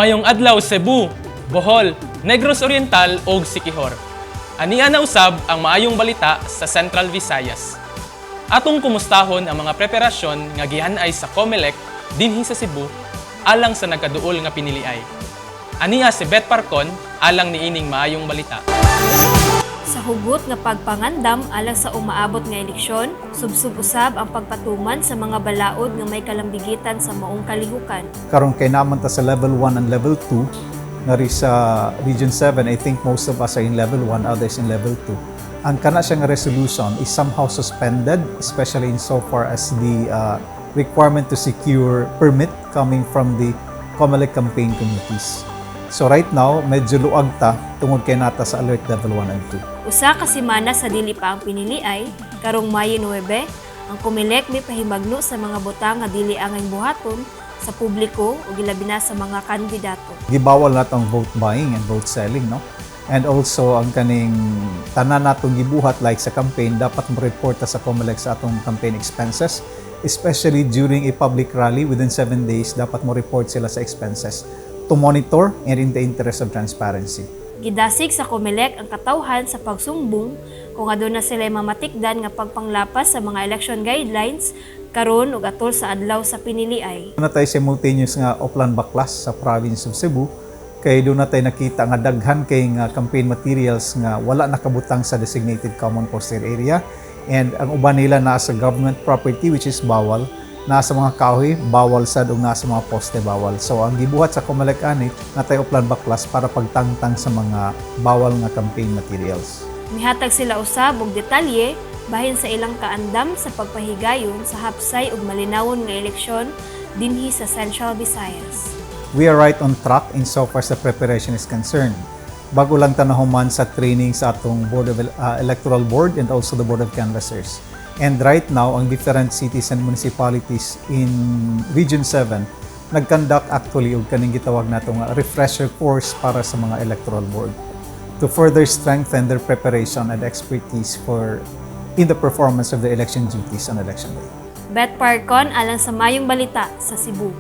Maayong adlaw, Cebu, Bohol, Negros Oriental ug Siquijor. Ania na usab ang maayong balita sa Central Visayas. Atong kumustahon ang mga preparasyon nga gihanay sa COMELEC dinhi sa Cebu alang sa nagkaduol nga piniliay. Ania si Beth Parcon alang niining maayong balita. Sa hugot nga pagpangandam alang sa umaabot nga eleksyon, subsub usab ang pagpatuman sa mga balaod nga may kalambigitan sa maong kalihukan. Karon kay naman ta sa level 1 and level 2 ngari sa Region 7. I think most of us are in level 1, others in level 2. Ang kana siya nga resolution is somehow suspended, especially in so far as the requirement to secure permit coming from the COMELEC campaign committees. So right now, medyo luag ta tungod kay naa ta sa alert level 1 and 2. Usa ka semana sa dili pa ang piniliay, karong Mayo 9, ang COMELEC may pahimagno sa mga butang nga dili angay buhaton sa publiko ug ilabi na sa mga kandidato. Gibawal nato ang vote buying and vote selling, no? And also ang kaning tanan natong gibuhat, like sa campaign, dapat mo report ta sa COMELEC sa atong campaign expenses, especially during a public rally. Within 7 days dapat mo report sila sa expenses to monitor and in the interest of transparency. Gidasig sa COMELEC ang katawhan sa pagsumbong kung aduna sila mamatikdan nga pagpanglapas sa mga election guidelines karon ug atol sa adlaw sa piniliay. Naa tay simultaneous nga Oplan Baklas sa province of Cebu kay duna tay nakita nga daghan kay nga campaign materials nga wala nakabutang sa designated common poster area, and ang uban nila naa sa government property, which is bawal, naa sa mga kahoy, bawal sad, ug naa sa mga poste, bawal. So ang gibuhat sa COMELEC ani, naa tay Oplan Baklas para pagtangtang sa mga bawal nga campaign materials. Mihatag sila usab og detalye bahin sa ilang kaandam sa pagpahigayon sa hapsay ug malinawon nga eleksyon dinhi sa Central Visayas. We are right on track in so far as the preparation is concerned. Bago lang ta nahuman sa training sa atong Board of Electoral Board and also the Board of Canvassers. And right now, ang different cities and municipalities in Region 7 nag-conduct actually og kaning gitawag nato nga refresher course para sa mga electoral board to further strengthen their preparation and expertise for in the performance of their election duties on election day. Beth Parcon alang sa Maayong Balita sa Cebu.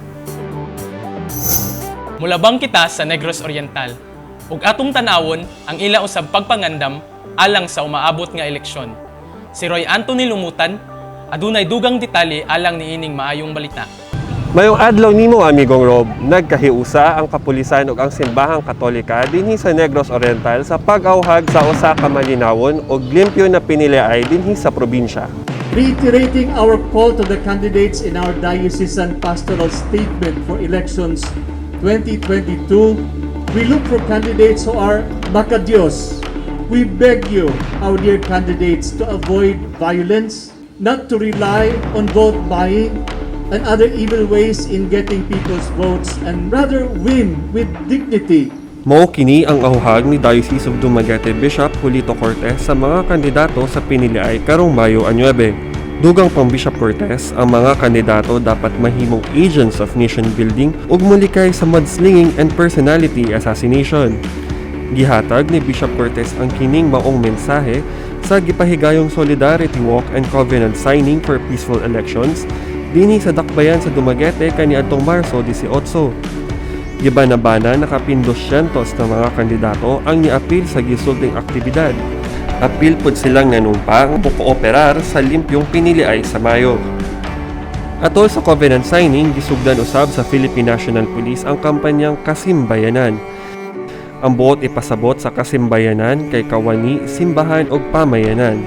Mulabang kita sa Negros Oriental ug atong tanawon ang ila usab pagpangandam alang sa umaabot nga eleksyon. Si Roy Anthony Lumutan adunay dugang detalye alang niining maayong balita. Maayong adlaw nimo, amigong Rob. Nagkahiusa ang kapulisan ug ang Simbahang Katolika dinhi sa Negros Oriental sa pag-awhag sa usa ka malinawon ug limpyo na piniliay dinhi sa probinsya. Reiterating our call to the candidates in our diocesan pastoral statement for elections 2022, we look for candidates who are makadiyos. We beg you, our dear candidates, to avoid violence, not to rely on vote buying and other evil ways in getting people's votes, and rather win with dignity. Mao kini ang awhag ni Diocese of Dumaguete Bishop Julito Cortes sa mga kandidato sa piniliay karong Mayo 9. Dugang pang Bishop Cortes, ang mga kandidato dapat mahimong agents of nation building ug mulikay sa mudslinging and personality assassination. Gihatag ni Bishop Cortes ang kining maong mensahe sa gipahigayong Solidarity Walk and Covenant Signing for Peaceful Elections dinhi sa Dakbayan sa Dumaguete kaniadtong Marso 18. Gibana-bana nakapin 200 na mga kandidato ang niapil sa gisulting aktibidad. Apil pod silang nanumpa nga mokooperar sa limpyong piniliay sa Mayo. Atol sa covenant signing, gisugdan usab sa Philippine National Police ang kampanyang Kasimbayanan. Ang buot ipasabot sa kasimbayanan kay kawani, simbahan ug pamayanan.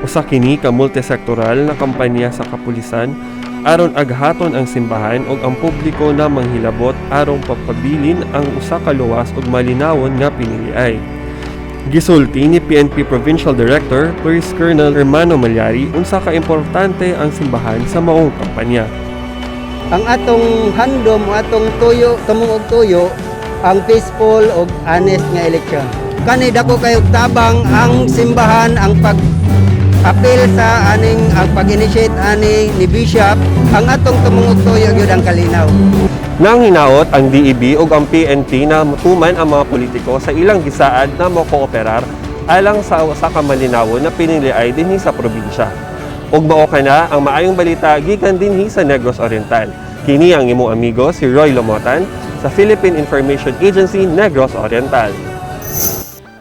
Usa kini ka multisektoral na kampanya sa kapulisan aron aghaton ang simbahan ug ang publiko na manghilabot aron pagpabilin ang usa ka luwas ug malinawon nga piniliay. Gisulti ni PNP Provincial Director Police Colonel Hermano Malyari unsa ka importante ang simbahan sa maong kampanya. Ang atong handom o atong tuyo, tumong og tuyo ang peaceful ug honest nga eleksyon. Kani dako kayo tabang ang simbahan, ang pag apil sa aning, ang pag-initiate ani ni Bishop, ang atong tumong og tuyo gyud ang kalinaw. Nang hinaot ang DEB ug ang PNP na mutuman ang mga politiko sa ilang gisaad na mokooperar alang sa usa ka malinawon na piniliay dinhi sa probinsya. Ug mao kana ang maayong balita gikan dinhi sa Negros Oriental. Kini ang imong amigo si Roy Lomotan sa Sa Philippine Information Agency, Negros Oriental.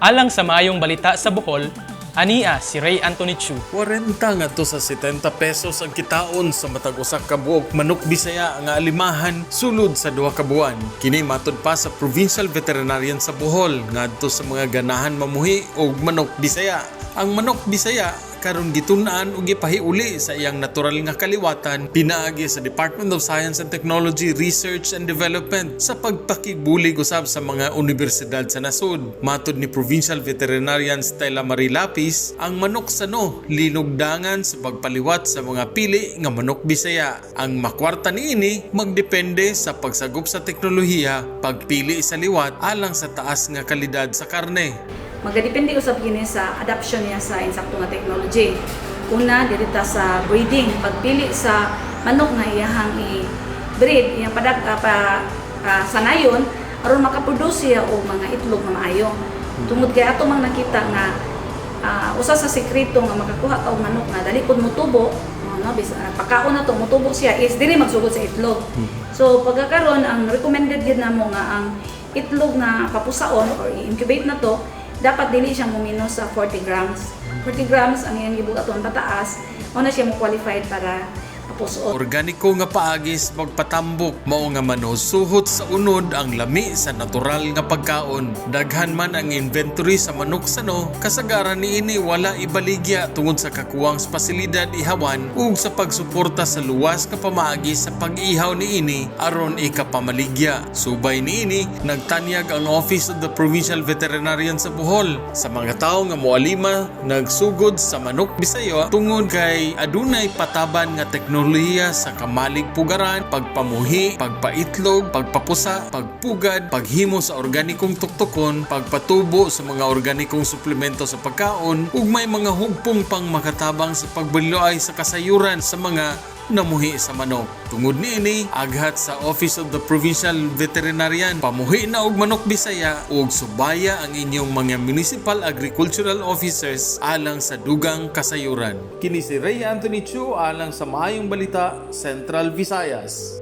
Alang sa maayong balita sa Bohol, ania si Ray Anthony Chu. 40 ngadto sa 70 pesos ang kitaon sa matag usa ka buok manok Bisaya nga alimahan sulod sa 2 ka buwan. Kini matud pa sa Provincial Veterinarian sa Bohol ngadto sa mga ganahan mamuhi og manok Bisaya. Ang manok Bisaya karon gitun-an ug gipahiuli sa iyang natural nga kaliwatan pinaagi sa Department of Science and Technology Research and Development sa pagpakigbulig usab sa mga universidad sa nasod. Matod ni Provincial Veterinarian Stella Marie Lapis, ang manok sano linugdangan sa pagpaliwat sa mga pili nga manok Bisaya. Ang makwarta niini magdepende sa pagsagop sa teknolohiya, pagpili sa liwat alang sa taas nga kalidad sa karne. Magadepende usab kini sa adoption niya sa insakto nga technology. Una, dirita sa breeding, pagpili sa manok nga iyahang i-breed, iyang padag pa sanayon aron makaproduce siya og mga itlog nga maayo. Tungod kay ato mang nakita nga usa sa sekreto nga makakuha ka og manok nga dali pud motubo, no, bis, pakaon na to motubo siya is dili magsugod sa itlog. So pagkakaron, ang recommended gyud namo nga ang itlog nga papusaon or i-incubate na to, dapat dili siya muminos sa 40 grams. 40 grams ang iyang gibuhaton pataas, mao na siya mo qualified para papuson. Organiko nga paagi sa pagpatambok mao nga manusuhot sa unod ang lami sa natural nga pagkaon. Daghan man ang inventory sa manok sano, kasagaran niini wala ibaligya tungod sa kakuwang sa pasilidad ihawan ug sa pagsuporta sa luwas nga pamaagi sa pag-ihaw niini aron ikapamaligya. Subay niini, nagtanyag ang Office of the Provincial Veterinarian sa Bohol sa mga tawo nga moalima nagsugod sa manok Bisaya tungod kay adunay pataban nga teknolohiya sa kamalig pugaran, pagpamuhi, pagpaitlog, pagpapusa, pagpugad, paghimo sa organikong tuktukon, pagpatubo sa mga organikong suplemento sa pagkaon, ug may mga hugpong pang makatabang sa pagbaluyay sa kasayuran sa mga namuhi sa manok. Tungod niini, aghat sa Office of the Provincial Veterinarian, pamuhi na og manok Bisaya ug subaya ang inyong mga municipal agricultural officers alang sa dugang kasayuran. Kini si Ray Anthony Chu alang sa Maayong Balita, Central Visayas.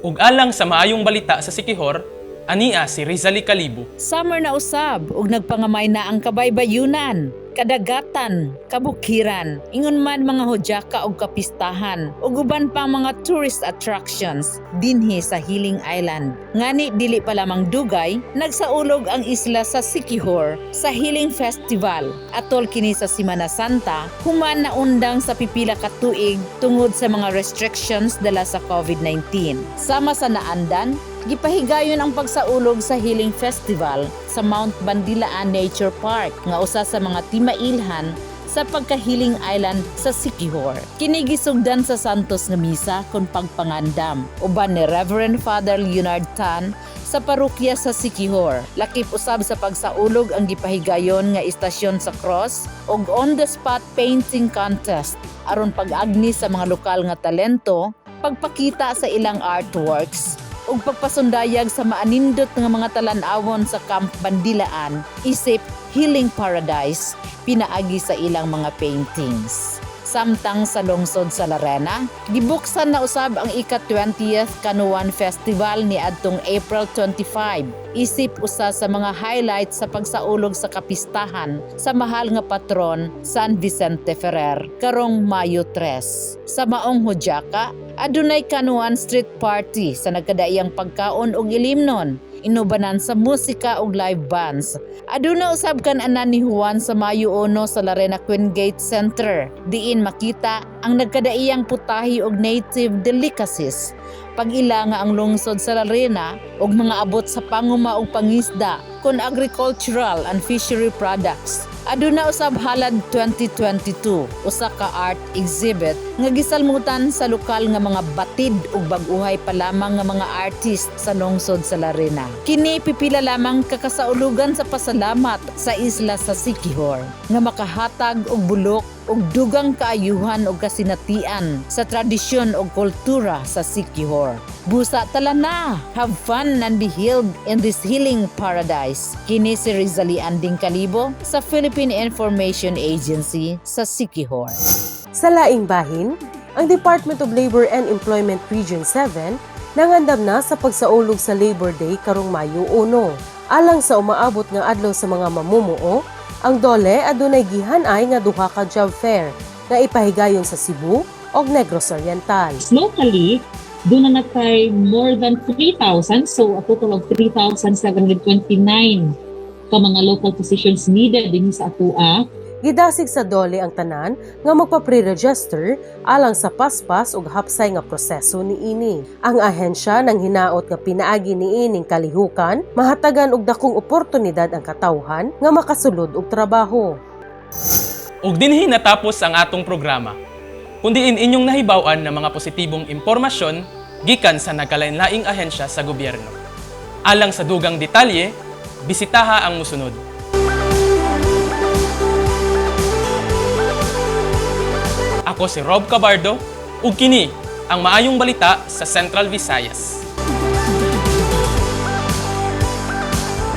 Ug alang sa maayong balita sa Siquijor, ania si Rizali Kalibo. Summer na usab ug nagpangamay na ang kabaybayunan, kadagatan, kabukiran, ingon man mga hudyaka ug kapistahan, ug uban pang mga tourist attractions dinhi sa Healing Island. Ngani dili pa lamang dugay, nagsaulog ang isla sa Siquijor sa Healing Festival. Atol kini sa Semana Santa, human naundang sa pipila ka tuig tungod sa mga restrictions dala sa COVID-19. Sama sa naandan, gipahigayon ang pagsaulog sa Healing Festival sa Mount Bandilaan Nature Park nga usa sa mga timailhan sa pagka-Healing Island sa Siquijor. Kini gisugdan sa Santos nga Misa kon pagpangandam uban ni Reverend Father Leonard Tan sa parokya sa Siquijor. Lakip usab sa pagsaulog ang gipahigayon nga istasyon sa cross ug on the spot painting contest aron pag-agni sa mga lokal nga talento, pagpakita sa ilang artworks ug pagpasundayag sa maanindot nga mga talan-awon sa Camp Bandilaan isip Healing Paradise pinaagi sa ilang mga paintings. Samtang sa lungsod sa Larena, gibuksan na usab ang ika-20th Kanuan Festival ni adtong April 25. Isip usa sa mga highlights sa pagsaulog sa kapistahan sa mahal nga patron San Vicente Ferrer karong Mayo 3. Sa maong hudyaka, adunay Kanuan Street Party sa nagkadaiyang pagkaon og ilimnon, inubanan sa musika ug live bands. Aduna usab kan-anan ni Juan sa Mayo 1 sa Larena Queen Gate Center. Diin makita ang nagkadaiyang putahe og native delicacies. Pag-ila nga ang lungsod sa Larena og mga abot sa panguma ug pangisda kon agricultural and fishery products. Aduna usab Halad 2022, usa ka art exhibit nga gisalmutan sa lokal nga mga batid ug bag-uhay pa lamang nga mga artist sa lungsod sa Larena. Kini pipila lamang ka kasaulugan sa pasalamat sa isla sa Siquijor nga makahatag og bulok ug dugang kaayuhan ug kasinatian sa tradisyon ug kultura sa Siquijor. Busa tala na, have fun and be healed in this healing paradise. Kini si Rizali Anding Kalibo sa Philippine Information Agency sa Siquijor. Sa laing bahin, ang Department of Labor and Employment Region 7 Nangandam na sa pagsaulog sa Labor Day karong Mayo 1. Alang sa umaabot nga adlaw sa mga mamumuo, ang DOLE adunay gihanay nga duha ka job fair nga ipahigayon sa Cebu ug Negros Oriental. Locally, duna na tay more than 3,000, so a total of 3,729 ka mga local positions needed din sa atua. Gidasig sa DOLE ang tanan nga magpa-pre-register alang sa paspas ug hapsay nga proseso niini. Ang ahensya nang hinaot nga pinaagi niining kalihukan mahatagan og dakong oportunidad ang katawhan nga makasulod og trabaho. Ug dinhi natapos ang atong programa. Kundiin inyong nahibaw-an ng mga positibong impormasyon gikan sa nagkalain-laing ahensya sa gobyerno. Alang sa dugang detalye, bisitaha ang musunod. Ako si Rob Cabardo ug kini ang maayong balita sa Central Visayas.